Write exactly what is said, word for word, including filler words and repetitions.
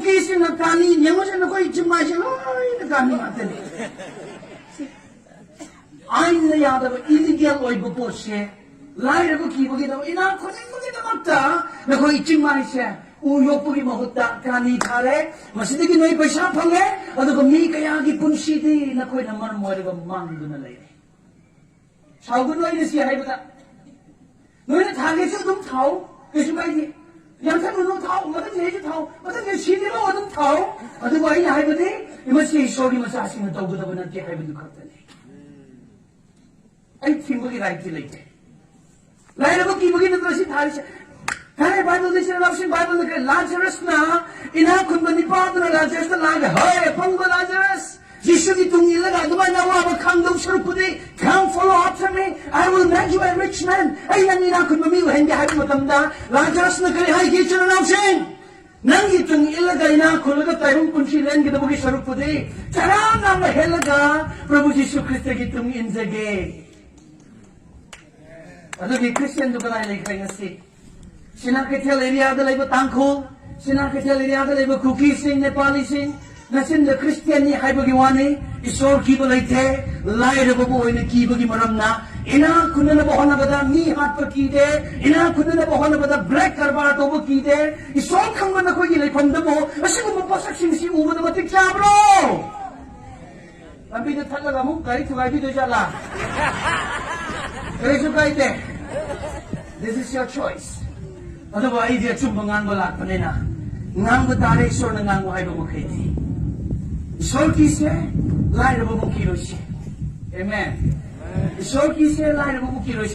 ꯅꯨꯄꯤꯁꯤꯡꯅ ꯀꯥꯅꯤ, ꯌꯦꯡꯉꯨꯁꯦ, ꯅꯈꯣꯏ ꯆꯤꯡꯃꯥꯏꯁꯦ ꯂꯣꯏꯅ ꯀꯥꯅꯤ ꯉꯥꯛꯇꯅꯤ꯫ ꯑꯥꯏꯟꯅ ꯌꯥꯗꯕ, ꯏꯂꯤꯒꯦꯜ ꯑꯣꯏꯕ ꯄꯣꯠꯁꯦ ꯂꯥꯏꯔꯕ ꯀꯤꯕꯒꯤꯗꯃꯛ, ꯏꯅꯥꯛ ꯈꯨꯟꯅꯤꯡꯕꯒꯤꯗꯃꯛꯇ ꯅꯈꯣꯏ ꯆꯤꯡꯃꯥꯏꯁꯦ ꯎ ꯌꯣꯛꯄꯒꯤ ꯃꯍꯨꯠꯇ ꯀꯥꯅꯤ ꯊꯥꯔꯦ꯫ ꯃꯁꯤꯗꯒꯤ ꯅꯣꯏ ꯄꯩꯁꯥ ꯐꯪꯉꯦ, ꯑꯗꯨꯒ ꯃꯤ ꯀꯌꯥꯒꯤ ꯄꯨꯟꯁꯤꯗꯤ ꯅꯈꯣꯏꯅ ꯃꯔꯝ ꯑꯣꯏꯔꯒ ꯃꯥꯡꯗꯨꯅ ꯂꯩꯔꯦ꯫ ꯁꯥꯎꯒꯅꯨ ꯑꯩꯅ ꯁꯤ ꯍꯥꯏꯕꯗ꯫ ꯅꯣꯏꯅ ꯊꯥꯒꯦꯁꯨ ꯑꯗꯨꯝ ꯊꯥꯎ, ꯀꯩꯁꯨ ꯀꯥꯏꯗꯦ꯫ ꯌꯥꯟꯊꯠꯂꯨꯅꯨ, ꯊꯥꯎ, ꯃꯊꯪ ꯆꯍꯤꯁꯨ ꯊꯥꯎ, ꯃꯊꯪ ꯆꯍꯤ ꯁꯤꯗ꯭ꯔꯤꯐꯥꯎ ꯑꯗꯨꯝ ꯊꯥꯎ꯫ ꯑꯗꯨꯕꯨ ꯑꯩꯅ ꯍꯥꯏꯕꯗꯤ, ꯃꯁꯤ ꯏꯁꯣꯔꯒꯤ ꯃꯆꯥꯁꯤꯡꯅ ꯇꯧꯒꯗꯕ ꯅꯠꯇꯦ ꯍꯥꯏꯕꯗꯨ ꯈꯛꯇꯅꯤ꯫ ꯑꯩ ꯊꯤꯡꯕꯒꯤ ꯔꯥꯏꯠꯇꯤ ꯂꯩꯇꯦ꯫ ꯂꯥꯏꯔꯕ ꯀꯤꯕꯒꯤ ꯅꯠꯇ꯭ꯔꯣ ꯁꯤ ꯊꯥꯔꯤꯁꯦ? ꯀꯔꯤ ꯕꯥꯏꯕꯜꯗ ꯏꯆꯤꯟ ꯏꯅꯥꯎꯁꯤꯡ, ꯕꯥꯏꯕꯜꯗ ꯀꯔꯤ? ꯂꯥꯖꯔꯁꯅ, ꯏꯅꯥꯛ ꯈꯨꯟꯕ ꯅꯤꯄꯥꯗꯨꯅ ꯂꯥꯖꯔꯁꯇ ꯂꯥꯛꯑꯒ, "ꯍꯣꯏ, ꯑꯄꯪꯕ ꯂꯥꯖꯔꯁ, ꯖꯤꯁꯨꯒꯤ ꯇꯨꯡ ꯏꯜꯂꯒ ꯑꯗꯨꯃꯥꯏꯅ ꯑꯋꯥꯕ ꯈꯥꯡꯗꯧ ꯁꯔꯨꯛꯄꯨꯗꯤ, come follow after me, I will make you a rich man." ꯑꯩ ꯅꯪ ꯏꯅꯥꯛ ꯈꯨꯟꯕ ꯃꯤ ꯑꯣꯏꯍꯟꯒꯦ ꯍꯥꯏꯕ ꯃꯇꯝꯗ, ꯂꯥꯖꯔꯁꯅ ꯀꯔꯤ ꯍꯥꯏꯒꯦ, ꯏꯆꯤꯟ ꯏꯅꯥꯎꯁꯤꯡ? "ꯅꯪꯒꯤ ꯇꯨꯡ ꯏꯜꯂꯒ ꯏꯅꯥꯛ ꯈꯨꯜꯂꯒ ꯇꯥꯏꯕꯪ ꯄꯨꯟꯁꯤ ꯂꯦꯟꯒꯗꯕꯒꯤ ꯁꯔꯨꯛꯄꯨꯗꯤ, ꯆꯔꯥ ꯅꯥꯝꯃ ꯍꯦꯜꯂꯒ ꯄ꯭ꯔꯚꯨ ꯖꯤꯁꯨ ꯈ꯭ꯔꯤꯁꯇꯒꯤ ꯇꯨꯡ ꯏꯟꯖꯒꯦ"꯫ ꯑꯗꯨꯒꯤ ꯈ꯭ꯔꯤꯁꯇꯤꯌꯟꯗꯨ ꯀꯗꯥꯏ ꯂꯩꯈ꯭ꯔꯦ ꯉꯁꯤ? ꯁꯤꯅꯥ ꯀꯩꯊꯦꯜ ꯑꯦꯔꯤꯌꯥꯗ ꯂꯩꯕ ꯇꯥꯡꯈꯨꯜ, ꯁꯤꯅꯥ ꯀꯩꯊꯦꯜ ꯑꯦꯔꯤꯌꯥꯗ ꯂꯩꯕ ꯀꯨꯀꯤꯁꯤꯡ, ꯅꯦꯄꯥꯂꯤꯁꯤꯡ, ꯅꯆꯤꯟꯗ ꯈ꯭ꯔꯤꯁꯇꯤꯌꯟꯅꯤ ꯍꯥꯏꯕꯒꯤ ꯋꯥꯅꯤ, ꯏꯁꯣꯔ ꯀꯤꯕ ꯂꯩꯇꯦ꯫ ꯂꯥꯏꯔꯕꯕꯨ ꯑꯣꯏꯅ ꯀꯤꯕꯒꯤ ꯃꯔꯝꯅ, ꯏꯅꯥꯛ ꯈꯨꯟꯅꯅꯕ ꯍꯣꯠꯅꯕꯗ ꯃꯤ ꯍꯥꯠꯄ ꯀꯤꯗꯦ, ꯏꯅꯥꯛ ꯈꯨꯟꯅꯅꯕ ꯍꯣꯠꯅꯕꯗ ꯕ꯭ꯂꯦꯛ ꯀꯔꯕꯥꯔ ꯇꯧꯕ ꯀꯤꯗꯦ꯫ ꯏꯁꯣꯔ ꯈꯪꯕ ꯅꯈꯣꯏꯒꯤ ꯂꯩꯐꯝꯗꯕꯨ ꯑꯁꯤꯒꯨꯝꯕ ꯄꯣꯠꯁꯛꯁꯤꯡꯁꯤ ꯎꯕꯗ ꯃꯇꯤꯛ ꯆꯥꯕ꯭ꯔꯣ? ꯂꯝꯕꯤꯗ ꯊꯠꯂꯒ ꯑꯃꯨꯛ ꯒꯥꯔꯤ ꯊꯨꯒꯥꯏꯕꯤꯗꯣꯏ ꯖꯥꯠꯂꯥ? ꯀꯔꯤꯁꯨ ꯀꯥꯏꯗꯦ꯫ This is your choice. ꯑꯗꯨꯕꯨ ꯑꯩꯗꯤ ꯑꯆꯨꯝꯕ ꯉꯥꯡꯕ ꯂꯥꯛꯄꯅꯤꯅ ꯉꯥꯡꯕ ꯇꯥꯔꯦ, ꯏꯁꯣꯔꯅ ꯉꯥꯡꯕ ꯍꯥꯏꯕ ꯃꯈꯩꯗꯤ꯫ ꯏꯁꯣꯔ ꯀꯤꯁꯦ, ꯂꯥꯏꯔꯕꯕꯨ ꯀꯤꯔꯣꯏꯁꯦ꯫ Amen. ꯏꯁꯣꯔ ꯀꯤꯁꯦ, ꯂꯥꯏꯔꯕꯕꯨ ꯀꯤꯔꯣꯏꯁꯦ꯫